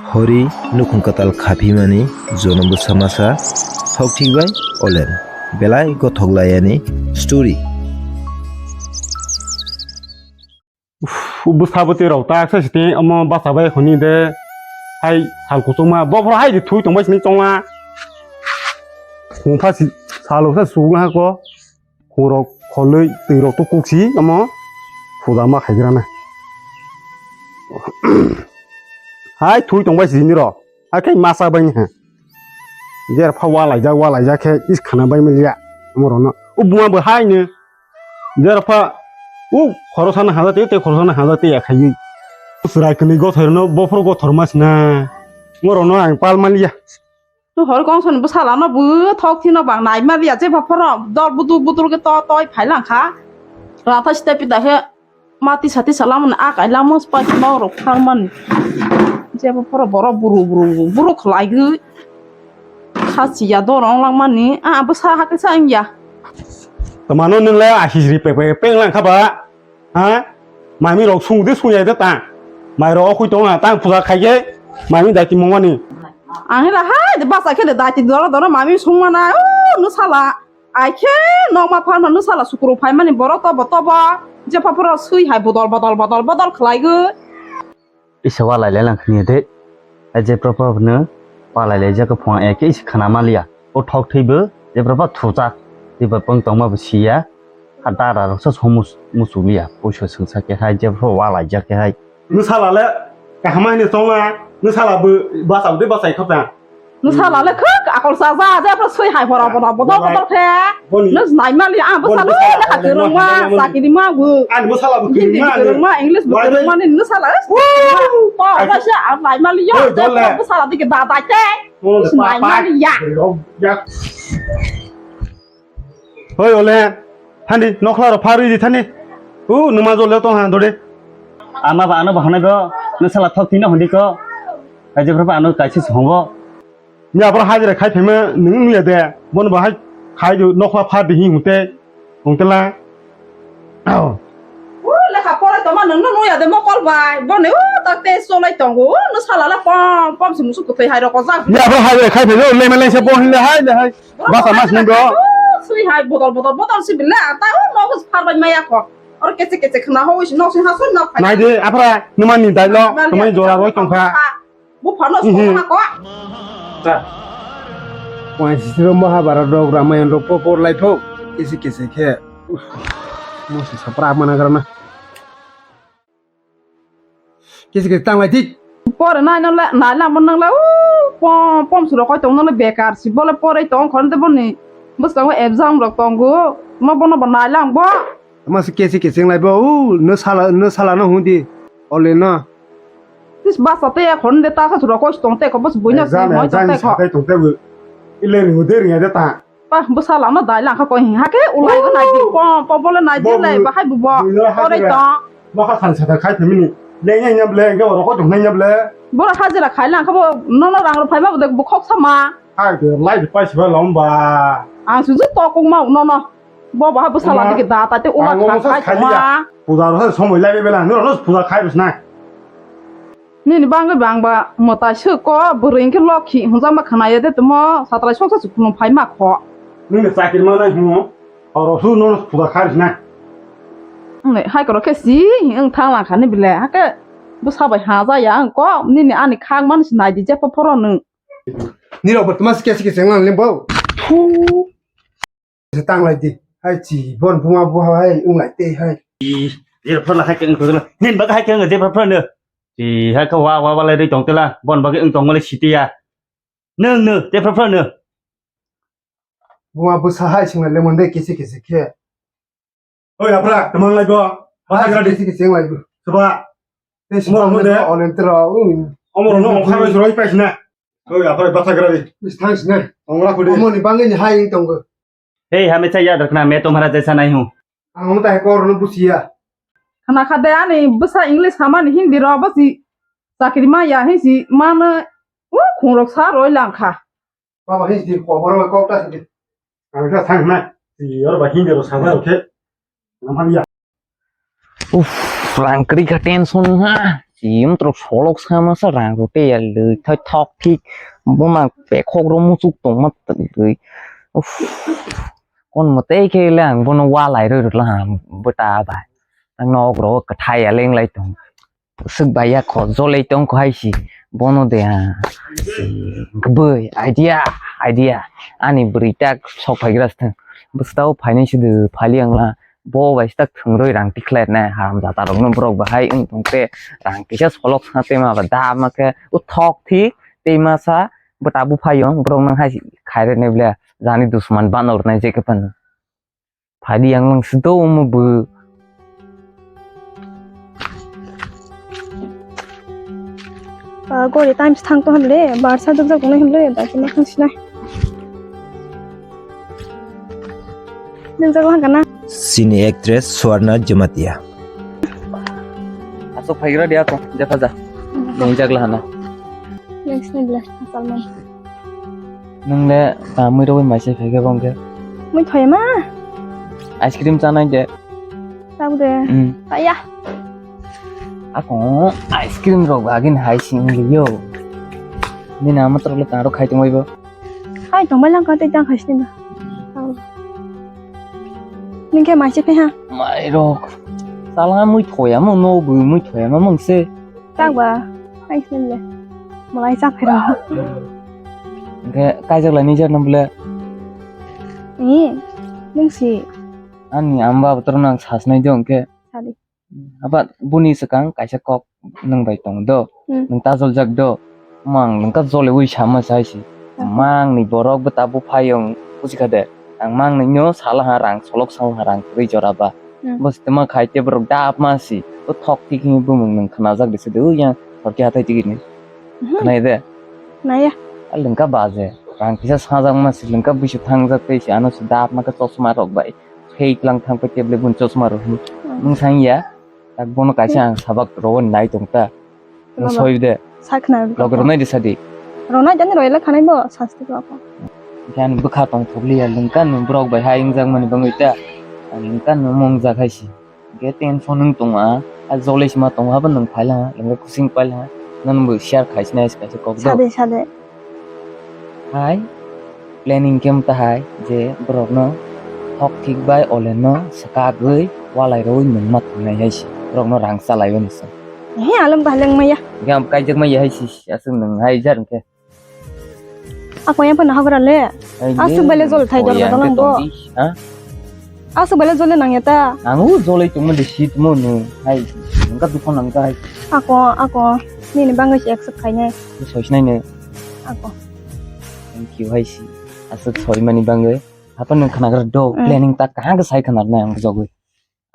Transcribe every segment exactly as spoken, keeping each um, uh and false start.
Hori nukhung kwtal khaphimani jonom bwsa masa, thok thik bai olen, belai gothok layani story. Uf, bwsa bwtwi rok tak sa siteng omo bacha bai hwnwi de. Hai sal kuchukma bophor hai de thui tongbai sini chongma. Khungpha si salo sa sugna ko. Khungrok kholwi twi rok to kuksi omo. Khuda ma khaigrana. Hai thui tongbai sini ro. Hai kai masa bai ni ha. Jer pha wa laijak, wa laijak khe is khana bai maliya. Omo rono. U buma bo hai ni. Jer pha u khoroksa na haja te, te khoroksa na haja te ya khayi. Usra kini gothor no bophor gothor mas na. Omo rono ang pal maliya. Tu hor kong son bwsala no bu thok thino bang nai maliya je bophor dol budu budu ke to toi phai lang kha. Ratha site pita khe. Mati sati salamani a kailamo spaki mau rok thangmani. Jebo phoro borok buru buru buru khlaigwi. Khachi ya dorong langmani a bwsa hakhe sa wngya. Tamano nwngle a hijri pe pe peng lang kha ba. Ha? Mami rok sung de sung ya de ta. Mai rok okhui tong ha tang puja khai ge. Mami dati mongmani. Ang hela hai de basa khe de dati doro doro mami sung mana. O no sala. Ai khe nokma pharma nwsala sukuru phaimani borok tobo tobo jepha phoro swi hai bodol bodol bodol bodol khlaigwi. Isa wa lailai lang khniya de. Ai jepha phoro no wa lailai jak phung ya khe isi khna maliya. O thok thwibo jepha phoro thuchak. Twibo pung tongma bo siya. Ha dara rok sa somus musuliya. Poisa sungsa khe hai jepha phoro wa laijak khe hai. Nwsala le kaham hai ni tongma, nwsala bo basa bo de basa khata. Nwsala le khuk akol sa ja, je pro sui hai phora phora bodol bodol khe. Boni. Nws nai mali ang bwsala le kha kwrwngma, sakini ma bo. Ani bwsala bo kwrwngma, kwrwngma, English bo kwrwngma ni nwsala. To ba se ang nai mali yo, je bwsala dige da da khe. Nws nai mali ya. Hoi ole, thani nokhla ro pharwi di thani. U numa jol le tong ha dode. Ama ba ano bahana go, nwsala thok thina hondi ko. Kaje phra ba ano kaisi songo. Ni abra hajira khai phema nung nuya de. Bon ba hai khai du nokhla phar di hi hute. Hungtela. Lekha pore toma nung nuya de mokol bai. Bone u tak te solai tongo. Nwsala la pom pom si musu kutai hai roko jak. Ni abra hajira khai phema le ma le se bo hin le hai le hai. Basa mas ni bro. Sui hai bodol bodol bodol si bile ata o mo phar bai maya ko. Or kece kece khna ho si nok si ha soi nok phai. Nai de apra numan ni dai lo. Numan jora roi tong kha. Bu phano so ha ko. Ta. Wai sisiro Mahabharata rok Ramayana rok po por lai tho. Kece kece khe. Mo si sapra mana garana. Kisi kisi tang lai thik. Pore nai nang le nai lang bo nang le u pom pom suro koi tong nang le bekar si bole pore tong khon de boni bwskango exam rok tongo mo bono bo nai lang bo. Ama si kisi kisi lai bo u no sala no sala no hundi ole no. Tis basa te khon de ta sa suro koi tong te ko bos buina si exam hoi exam tong te ko. Sakai tong te bu ile ringu de ringa de ta. Pa bwsala no dai lang kha koi hing hakhe ulai go nai di pom pom bole nai di lai bahai bu bo. Bo korai to. Nokha san sa khai phimini. Leng yang nyam le, ga ro ko dong nyam le. Bora hajira khai lang kha bo no no rang ro phai ma bo de bu khok sama. Hai de lai de pai siba lom ba. Ang su ju to kung ma no no. Bo bahai bwsala dige da ta te ula kha khai ma. Puja ro somoi lai be la no no puja khai bus na. Nini bangwi bangba mwtai swk ko bwrwi hwnkhe lokhi hwnjakma khwnaya de tamo satrai soksa se khulum phaima kho. Nini chakri manai hwngo oro su nono puja kharisna. Nini hai koro khe si wng thang lang kha ni bile hakhe bwsa bai ha ja ya ang ko nini ani khak man si nai di je po phoro nung. Nirok bo tma si kesi kesi wng lang limbo. Tang lai di. Hai chi bon buma bu hai wng lai te hai. Jepra phra hai keng tong tela. Nin baga hai keng jepra phra no. Chi hai ka wa wa wa lai ri tong tela. Bon baga wng tong male siti ya. Nung no jepra phra no. Buma bu sa hai sing lai le mon de kisi kisi khe. Oi apra temang lai go. Basa gradi kisi kisi wng lai bu. Seba. Te si mo mo de. Onen tero. Omo no ong kharoi suroi paisna. Oi apra basa gradi. Bis thang sna. Ong ra khudi. Omo ni bangwi ni hai wng tongo. Hey, hame cha yad rakhna, main tumhara jaisa nahi hu. Ang ta kor no busiya. Khana kha de ani bwsa English hamani Hindi ro basi chakri ma ya hi si mano u khungrok sa roi lang kha. Baba hi si ko boro ko ta si. Ang ta thang na. Si yor ba Hindi ro sa ba khe. Namhanya. Uff, rang kri ka tension ha. Chim trok solok sama sa rang rok tei ya lwi thai thok thik. Bo ma pekhok ro muchuk tong ma twi. Uff. Kon mo tei khe le ang bono wa lai roi rwla ha bwta bai. Ang nok ro kwthai ya leng lai tong. Swk bai ya kho jolei tong kho hai si. Bono de ha. Bwtwi idea, idea. Ani bwrwi tak sok phai gra sthwng. Bwswtao phainai se de phali ang la. Bo bai se tak thwngroi rang tikhlai nai haram jata rok no borok bahai wng tong te rang kisa solok sa tei ma ba da ma khe o thok thik tei ma sa bwta buphai yong borok nang hai khairok nai ble jani dusman banor nai je khe phano. Phaidi yang lang sdo omo bo. Ba gori time thang to hwnle, barsa duk jak nai hwnle, ba khe ma thang sinai. Nung jago hangka na? Sini actress Swarna Jamatia. Asok phaigra dia to, dia phaja. Nung jagla hana. Next ni bla, asal man. Nung le ta mui rogoi mai se phai khe bong khe. Mui thoya ma. Ice cream chanai de. Tabuk de. Hmm. Taya. Ako ice cream rok agin hai sing liyo. Nini ama trok le taro khai tongoi bo. Hai tongbai lang ka tei tang khai sini ba. Ning khe mai se phai ha. Mai rok. Sala mui thoya mo no bu mui thoya ma mong se. Chak ba, ai sini le. Malai chak phai rok. Hingke kaijak lai ni jar nang bole. Ni, nung si. Ani amba botoro nang sasnai do hingke. Sadi. Aba buni swkang kaisa kok nwng bai tong do, Hmm. nwng ta joljak do, mang nwng ta joliwi sama sai si. Hmm. Mang ni borok bwta buphayung buji kha de, ang mang ni no sala ha rang solok sala ha rang kwrwi jora ba. Hmm. Bo se tama khai te borok dap ma si, bo thok thik hwnwi bumung nwng khnajak de se de, ui yang sorki hathai tigi ni. Hmm. Khnai de? Naya. A lengka baje, rang kisa sajak ma si, lengka buisu thangjak tei si, ano si dap ma khe chosma rok bai. Hei tlang thang pai table bun chosma rw hwn. Hmm. Nwng sang ya, tak bono kaisa ang sabak rw nai tong ta. Nwng soi de. Sa khna. Log rw nai de sadi. Rw nai jani rw ila khanai bo sasti ko apa. Jan bwkha tong thok liya lengka nwng borok bai hai wng jak mani bangwi ta. Ang lengka nwng mung jak hai si. Ge tension nwng tong a. A jole sima tong ha bo nwng phaila ha. Lengka kusing paila ha. Nang bo share khai sinai kaisa kok do. Sade sade. Hai, planning khe mta hai je borokno thok thik bai olenno swkagwi walai rwui nungma thangnai hai se borokno rang chalaiwi nw se. He, alom bahaleng maya. Gam kaijak maya hai se aswk nung hai jar khe. Ako yang pernah hagra le. Aswk bele jol thai jol gadang bo. Ha? Aswk bele jole nang ya ta. Ang u jolai tongma de si tongma no. Hai, nangka dukho nangka hai. Ako, ako, nini bangwi si accept khainai. Soi sinai no. Ako. Thank you hai si. Aswk soi mani bangwi. Hapan nang khanagra do planning ta kahang ka sai khanar nai ang jogwi.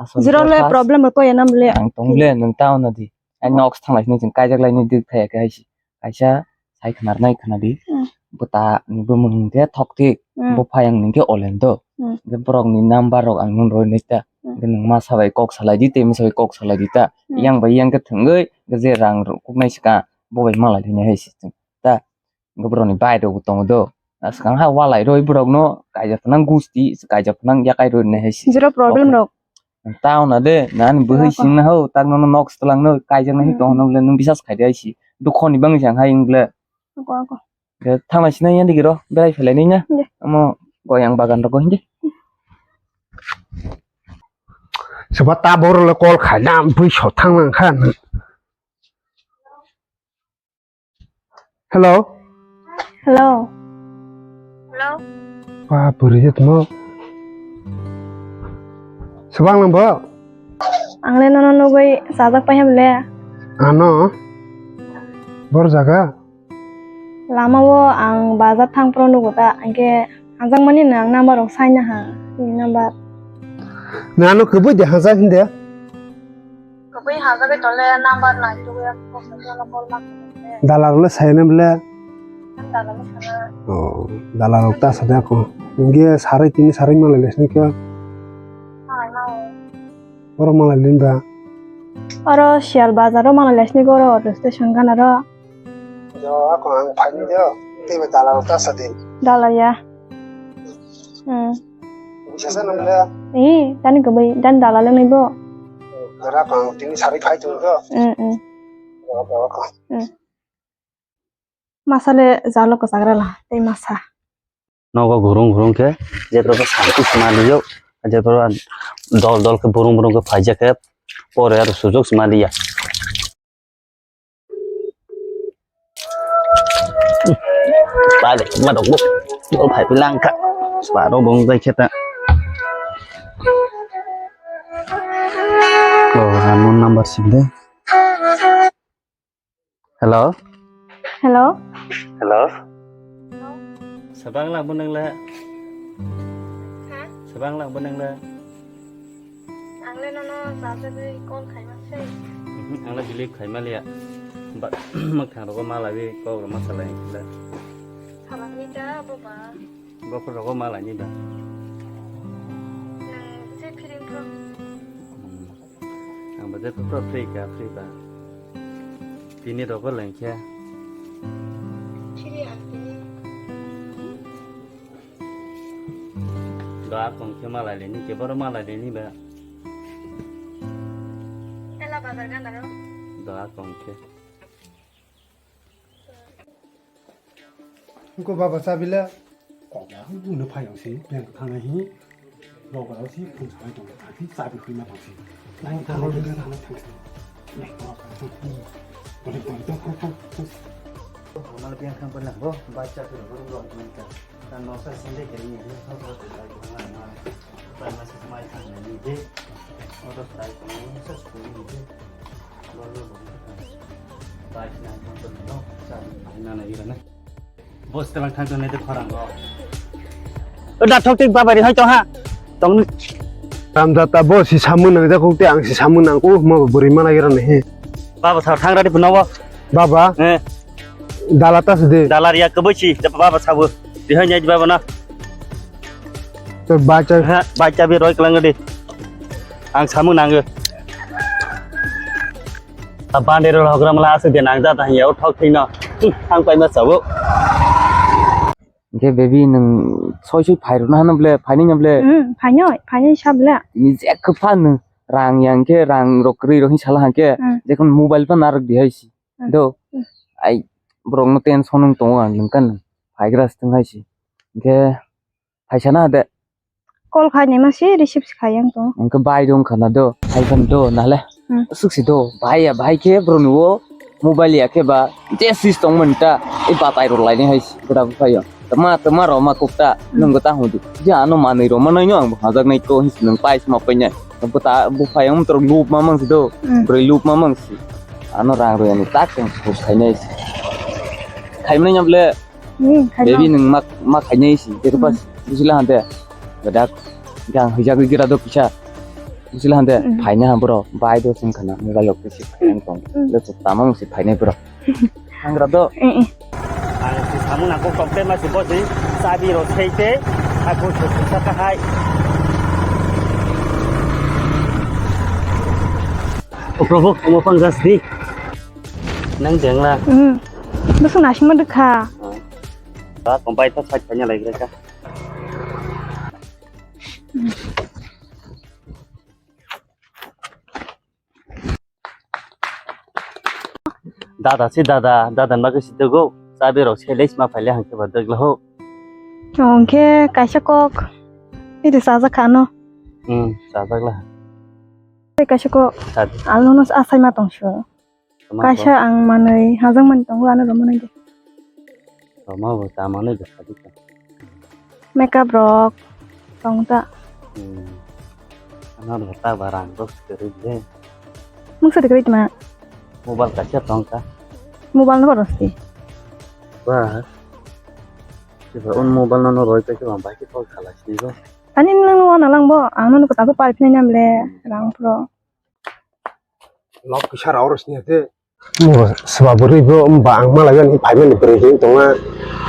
Aswk zero le problem ko ya nam le. Ang tong le nang ta ona di. Ai nok thang lai sini jeng kaijak lai ni dik thai ka hai si. Kaisa sai khwnar nai khwna di. Hmm. Bwta ni bumung hwnkhe thok thik. Hmm. Buphayang hwnkhe olendo. Hmm. Hwnkhe borok ni number rok ang nung roi nai ta. Hmm. Hwnkhe nwng masa bai kok salai di tei masa bai kok salai di ta. Hmm. Yang bai yang khe thwngwi je rang rok kuk nai swkang bo bai malai thai nai hai se ta. Hwnkhe borok ni bai rok bo tongo do. Swkang ha walai roi borok no kaijak phwnang gusti kaijak phwnang yakai roi nai hai se. Zero problem rok. Tao na de, nani bwhwi singna ho, tak nono nok se twlang no, kaijak nai tong no, nwng bisas khai de aisi. Dukho ni bangwi sang hai wng ble. Ako, ako. Thangna sinai yan digi ro, berai phelai nai na. Amo goyang bagan rogo hindi. Seba ta boro le call khai na, bwhi so thang nang kha. Hello. Hello. Hello. Ba, bwrwi je tongmo. Swbang nang bo? Ang le nono nugwi chajak pai ha bole. Ano? Bor jaga? Lama o ang bazar thang phuru nugo ta, hwnkhe Hajak mani no ang number rok sai na ha, nini number. Nang ano kwbwi de hajak hinde? Kwbwi hajagwi tole number nai tubui ang kok sa jono call ma khe. Dalal le sai na bole? Ang dalal le sana. Oh, dalal rok ta sa de ako. Inge sarai tini sarai malai lesni kyo? Malai ma o. Oro malai lin ba? Oro Sial bazar o malai lesni goro auto station gana ro. Jo, ako ang phaini jo. Tei bai dalal rok ta sa di. Dalal ya. Hmm. Bisa sa nang le? Eh, tani kwbwi, dan dalal nai bo. Gara ako ang tini sari phai tong jo. Hmm, hmm. Hmm. Masa le jalo kwchak rela tei masa. Nogo gurung gurung khe jephru santi sima liyo, jephru dol dol khe burung burung khe phaijak khe pore aro sujok sima liya. Bale, ma dok bo. Bo phai pi lang kha. Spa ro bong jai khe ta. Oh, unknown number sim de. Hello. Hello. Hello. Sabang lang bo nang la. Ha? Sabang lang bo nang la. Ang le nono chajagwi call khaima se. Mhm, ang le believe khaima liya. Ba, mwkhang rogo ma lawi kok rok ma salai khe. Salangni da boba. Bokhor rogo ma laini da. Nang je phiring phro. Hmm. Ang ba je phro free ka free ba. Tini rogo lengkhe. Chiri ang tini. Doa kong khe malai leni, keboro malai leni ba. Ela bazar gana ro. Doa kong khe. Ko baba chabila. Kok ya, buno phai ang si, beng thang hi. Logo si, phun sai tong, thang si, chabi hui ma thang si. Nang thang si, thang si. Mal biang khang pernah bo, baca tu baru dua teman kan. Dan dosa sendiri kiri ni, ini kau kau tu baik mana. Bukan masih semai kan ni je. Orang baik mana, saya sepuluh ni je. Baik nak khang pernah, saya mana lagi mana. Bos telang thang tongnai de khorang o. O da thok tik baba ri hoi tong ha. Tong ni. Ramjata bo si samung nang jakuk te ang si samung nang ku mo buri mana gira nahi. Baba thar thang radi puno bo. Baba. Eh. Dala ta sidi. Dala ria ke bosi baba sabu. Di hoi nyai baba na. To bacha. Ha, bacha bi roi kelang di. Ang samung nang. Ta bandero hogra mala asuk de nang jata hiya o thok thino. Thang pai ma sabo. Hingke baby nwng soi soi phai rwna hano ble, phainai no ble? Hmm, phainai, phainai sa ble. Ni je kwpha nwng rang yang khe rang rok kwrwi rok hin sala hangke, hmm, jekon mobile pha narwk di hai si. Hmm. Do, hmm, ai borok no tension wng tongo ang nwng kan phaigra swtwng hai si. Hingke phaisa na de. Call khai naima se receive se khai yang tong. Hingke bai rung khana do, hai khan do nale. Hmm. Suk si do, bai ya, bai khe bro nuwo mobile ya khe ba je switch tong man ta, e batai rok lainai hai si, bwda buphaio. Tama, tama roma kok ta, hmm, nwng ta hudi. Je ano manwi roma nai no ang hajak nai ko hin si nwng pai sma pai nai. Bwta buphai ang tro loop ma mang si do, hmm, broi loop ma mang si. Ano rang roi ani tak tong si khai nai si. Khai mani nya ble. Hmm, khai baby nang. Nwng mak, mak khainai si, je khe pas, hmm, bujila hande. Bedak, gang hijak gira do kisa. Bujila hande, hmm, phaina ha bro, bai do sing khana, mobile yok si phaina tong. Hmm. Le chuk tamang si phainai bro. Hangra do. Eh, eh. Ang si samung nang kok tok te ma si bo si, sabi ro sei te, aku si sa ka hai. O Prabhu, omo pang jas di. Nang jengla. Hmm. Bwswk naisingma rwkha. Ba, tong bai ta side kanya lai gra ka. Dada si dada, dada ni bagwi si dego. Chabi rok se leis ma phaile hangke ba degla ho. Hingke kaisa kok. Iri sajak kha no. Hmm, sajak la. Tei kaisa kok. Sadi. Alo no asai ma tong su. Tama kaisa ko. Ang manwi hajak mani tongo ano rwmani de. Roma bo ta manwi de sadi ka. Makeup rok tong ta. Hmm. Ano rota barang rok kwrwi de. Mungsa de kwrwi tma. Mobile kaisa tong ta. Mobile no baros di. Ba. Kiba un mobile no no roi kaisa ba bai khe call khala sini go. Ani nang no wana lang bo. Ang no ko ta ko par phinai nam le rang pro. Nok kisa rao rw sini te. Mo seba bwrwi bo wngba ang malai ani phaimani bwrwi hwn tongo.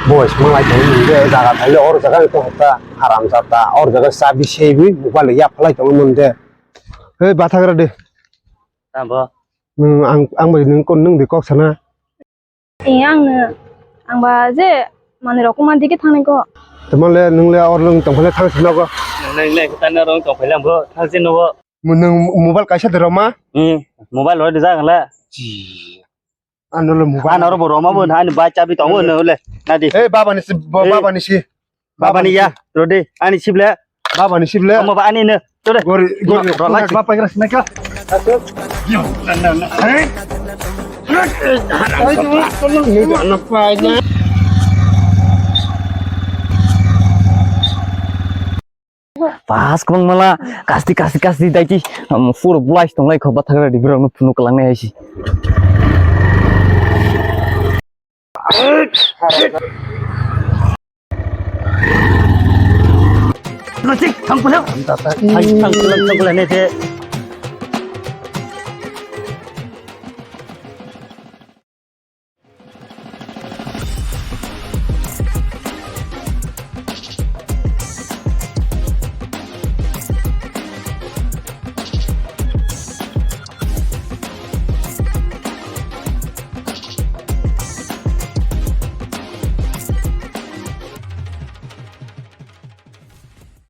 Bo se malai tongo mwnde jaga thaile or jaga ni tong ta haram jata or jaga chabi se bwi mobile ya phalai tongo mwnde. Hei bathagra de. Tamo. Nwng ang ang bai nwng kon nwng de kok sana. Tei ang no, ang ba je manwi rok kuma digi thangni ko. Tamo le nwng le or nwng tong phale thang sino ko. Nwng le kita no rong tong phale bo thang sino bo. Nwng mobile kaisa de roma? Hmm, mobile roi de jaga le. Ji. Ano le mobile. Ano ro bo roma bo na ani bai chabi tongo no le. Nadi. Eh, baba ni si, bo-, Eh. baba ni si. Baba ni ya, rode, ani sible. Baba ni sible. Omo ba ani no. Tore. Gori, gori. Ro, ro, ro, bapa gra snack. Pas kwbang mala, kasti, kasti, kasti, daiti, um, puro bulai tong lai kho, bathakra di borok no phunuk lang nai hai si. Nasik, thang pulang. Thang, thang pulang, thang pulang, ne, je.